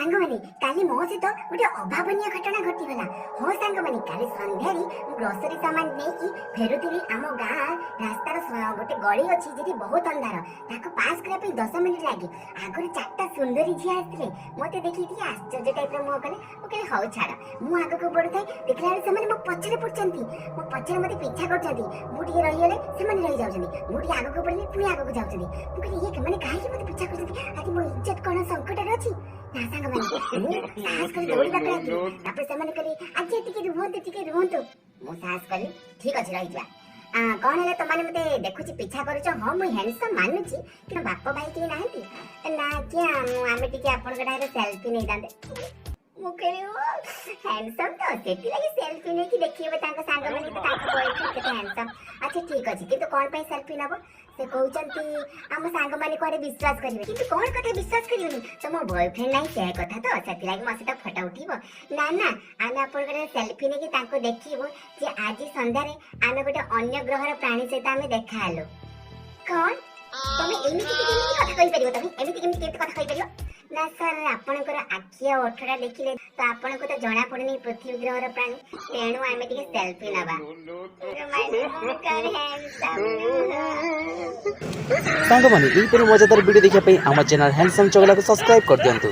ସାଙ୍ଗମାନେ, କାଲି ମୋ ସହିତ ଗୋଟେ ଅଭାବନୀୟ ଘଟଣା ଘଟିଗଲା। ହଁ ସାଙ୍ଗମାନେ, କାଲି ସନ୍ଧ୍ୟାରେ ମୁଁ ଗ୍ରୋସରୀ ସାମାନ ନେଇକି ଫେରୁଥିଲି। ଆମ ଗାଁ ରାସ୍ତାର ଗୋଟେ ଗଳି ଅଛି, ଯେଠି ବହୁତ ଅନ୍ଧାର। ତାକୁ ପାସ୍ କରିବା ପାଇଁ 10 ମିନିଟ୍ ଲାଗେ। ଆଗରୁ ଚାରିଟା ସୁନ୍ଦରୀ ଝିଅ ଆସିଥିଲେ। ମତେ ଦେଖିକି ଟିକେ ଆଶ୍ଚର୍ଯ୍ୟ ଟାଇପ୍ର ମୁହଁ କଲେ। ମୁଁ କହିଲି, ହଉ ଛାଡ଼। ମୁଁ ଆଗକୁ ବଢୁଥାଏ, ଦେଖିଲା ବେଳେ ସେମାନେ ମୋ ପଛରେ ପଡୁଛନ୍ତି। ମୋ ପଛରେ ମତେ ପିଛା କରୁଛନ୍ତି। ମୁଁ ଟିକେ ରହିଗଲେ ସେମାନେ ରହିଯାଉଛନ୍ତି। ମୁଁ ଟିକେ ଆଗକୁ ବଢିଲେ ପୁଣି ଆଗକୁ ଯାଉଛନ୍ତି। ମୁଁ କହିଲି, ଇଏ ମାନେ କାହିଁକି ମତେ ପିଛା କରୁଛନ୍ତି? ଆଜି ମୋ ଇଜ୍ଜତ କଣ ସଙ୍କଟରେ ଅଛି? ନା ସାଙ୍ଗମାନେ, ମୁଁ ସାହସ କରି ଦୌଡ଼ିବାକୁ ଲାଗିଲି। ତାପରେ ସେମାନେ କହିଲେ, ଆଜି ଟିକେ ରୁହନ୍ତୁ, ଟିକେ ରୁହନ୍ତୁ। ମୁଁ ସାହସ କଲି, ଠିକ ଅଛି, ରହିଯିବା। କଣ ହେଲା? ତମାନେ ମତେ ଦେଖୁଛି ପିଛା କରୁଛ। ହଁ, ମୁଁ ହ୍ୟାଣ୍ଡସମ୍ ମାନୁଛି, କିନ୍ତୁ ବାପ ଭାଇ କେହି ନାହାନ୍ତି? ନା ଆଜ୍ଞା, ଆମେ ଟିକେ ଆପଣଙ୍କ ଠାରେ ସେଲ୍ଫି ନେଇଥାନ୍ତେ। ମୁଁ କହିଲି, ଓ ହ୍ୟାଣ୍ଡସମ୍ ତ, ସେଥିଲାଗି ସେଲ୍ଫି ନେଇକି ଦେଖିବେ ତାଙ୍କ ସାଙ୍ଗମାନେ କି ତାଙ୍କ ବୟଫ୍ରେଣ୍ଡ କେତେ ହ୍ୟାଣ୍ଡସମ୍। ଆଚ୍ଛା, ଠିକ ଅଛି, କିନ୍ତୁ କଣ ପାଇଁ ସେଲ୍ଫି ନବ? ସେ କହୁଛନ୍ତି, ଆମ ସାଙ୍ଗମାନେ କୁଆଡେ ବିଶ୍ୱାସ କରିବେ। କିନ୍ତୁ କଣ କଥା ବିଶ୍ୱାସ କରିବେନି? ତମ ବୟଫ୍ରେଣ୍ଡ ନାହିଁ ସେ କଥା ତ, ସେଥିଲାଗି ମୋ ସହିତ ଫଟୋ ଉଠିବ? ନା ନା, ଆମେ ଆପଣଙ୍କର ସେଲ୍ଫି ନେଇକି ତାଙ୍କୁ ଦେଖିବୁ ଯେ ଆଜି ସନ୍ଧ୍ୟାରେ ଆମେ ଗୋଟେ ଅନ୍ୟ ଗ୍ରହର ପ୍ରାଣୀ ସହିତ ଆମେ ଦେଖା ହେଲୁ। କଣ? ତମେ ଏମିତି କେମିତି କଥା କହିପାରିବ? ତମେ ଏମିତି କେମିତି କେମିତି କଥା କହିପାରିବ? ନା ସାର୍, ଆପଣଙ୍କର ଆଖି ଆଉ ଓଠଟା ଦେଖିଲେ ତ ଆପଣଙ୍କୁ ତ ଜଣା ପଡୁନି ପୃଥିବୀ ଗ୍ରହର ପ୍ରାଣୀ, ତେଣୁ ଆମେ ଟିକେ ସେଲ୍ଫି ନବା। handsome। ସାଙ୍ଗମାନେ, ଏହିପରି ମଜାଦାର ଭିଡ଼ିଓ ଦେଖିବା ପାଇଁ ଆମ ଚ୍ୟାନେଲ୍ ହ୍ୟାଣ୍ଡସମ୍ ଚଗଲାକୁ ସବସ୍କ୍ରାଇବ୍ କରିଦିଅନ୍ତୁ।